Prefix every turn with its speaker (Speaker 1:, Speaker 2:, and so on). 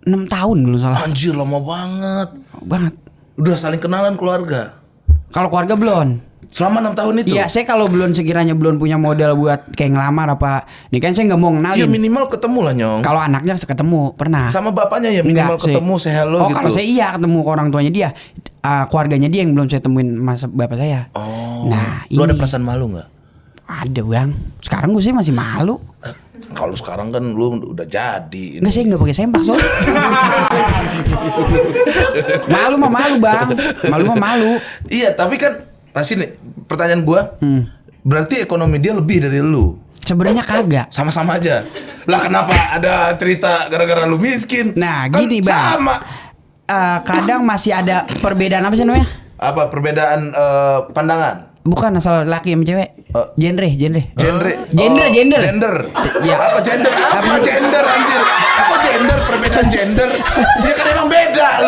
Speaker 1: 6 tahun belum salah.
Speaker 2: Anjir, lama banget.
Speaker 1: Banget.
Speaker 2: Udah saling kenalan keluarga.
Speaker 1: Kalau keluarga belum.
Speaker 2: Selama 6 tahun itu?
Speaker 1: Iya, saya kalau belum sekiranya belum punya modal buat kayak ngelamar apa, ini kan saya nggak mau
Speaker 2: Ya
Speaker 1: kenalin.
Speaker 2: minimal ketemu lah, Nyong.
Speaker 1: Kalau anaknya ketemu pernah.
Speaker 2: Sama bapaknya ya minimal
Speaker 1: Enggak,
Speaker 2: ketemu, say hello
Speaker 1: oh,
Speaker 2: gitu.
Speaker 1: kalau saya iya ketemu ke orang tuanya dia, keluarganya dia yang belum saya temuin masa bapak saya.
Speaker 2: Oh.
Speaker 1: Nah,
Speaker 2: Lu ada
Speaker 1: ini.
Speaker 2: perasaan malu nggak?
Speaker 1: Ada bang. Sekarang gue sih masih malu.
Speaker 2: Kalau sekarang kan lu udah jadi.
Speaker 1: Enggak, saya nggak pakai sempak soalnya. Malu mah malu bang. Malu mah malu.
Speaker 2: Iya, tapi kan pasti nih pertanyaan gua. Berarti ekonomi dia lebih dari lu.
Speaker 1: Sebenarnya kagak.
Speaker 2: Sama-sama aja. Lah kenapa ada cerita gara-gara lu miskin?
Speaker 1: Nah,
Speaker 2: Kan
Speaker 1: gini bang.
Speaker 2: sama.
Speaker 1: Kadang masih ada perbedaan apa sih namanya?
Speaker 2: Apa perbedaan pandangan?
Speaker 1: Bukan asal laki sama cewek. Genre.
Speaker 2: Genre.
Speaker 1: Gender.
Speaker 2: Ya. Apa gender? Apa gender anjir? Apa gender? Perbedaan gender? Dia kan emang beda lu.